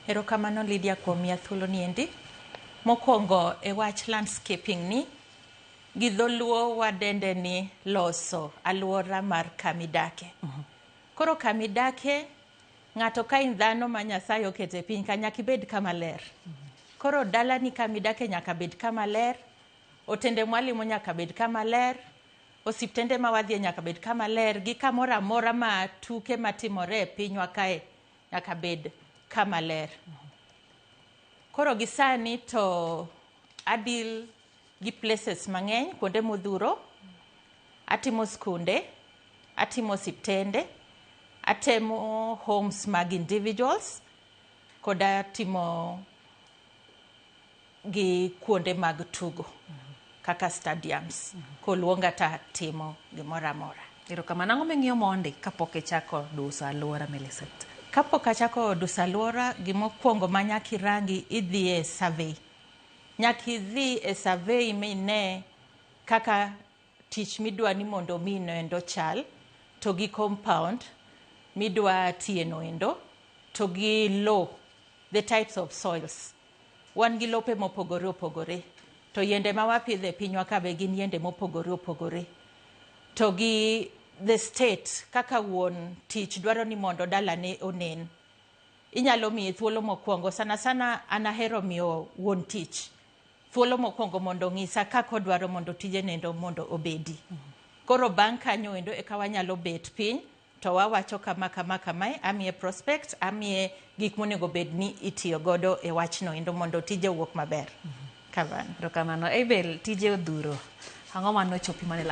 Erokamano Lydia kuom miya thuolo niendi. Mokwongo e wach landscaping ni, gi dholuo wadende ni loso alwora mar kamidake. Koro kamidake, ng'ato ka in dhano ma Nyasaye oketo e piny ka nyaka ibed kama ler. Koro dalani kamidake nyaka bed kama ler, otende mwalimo nyaka bed kama ler, osiptende ma wadhie nyaka bed kama ler, gi kamoro amora ma tuke matimore e pinywa kae nyaka bed kama ler. Koro gi sani to a deal gi places mang'eny kuonde modhuro. Atimo skunde, atimo osiptende, atemo homes mag individuals, kod atimo gi kuonde mag tugo kaka stadiums. Koluonga to atimo gimoro amora. Erokamano. Ang'o ming'iyo mondi kapok ichako duso alwora Millicent? Kapok achako duso alwora, gimokwongo ma nyaka irangi idhi e survey. Nyaka idhi e survey mine kaka tich midwa ni mondo omiyi noendo chal, to gi compound midwa tiye noendo, to gi low, the types of soils. Wan gi lope mopogore opogore, to yiende ma wapidho e pinywa ka be gin yiende mopogore opogore. To gi the state kaka wuon tich dwaro ni mondo dalane onen. Inyalo miye thuolo mokwongo, sana sana an ahero miyo wuon tich thuolo mokwongo mondo ong'isa kaka odwaro mondo tije nendo mondo obedi. Koro bang' kanyo endo eka wanyalo bet piny to wawacho kama kama kamae, amiye prospect, amiye gik monego bed ni itiyo godo e wachno endo mondo tije owuok maber. Kamano. Erokamano. Abel, tije odhuro. Ang'o manochopi mane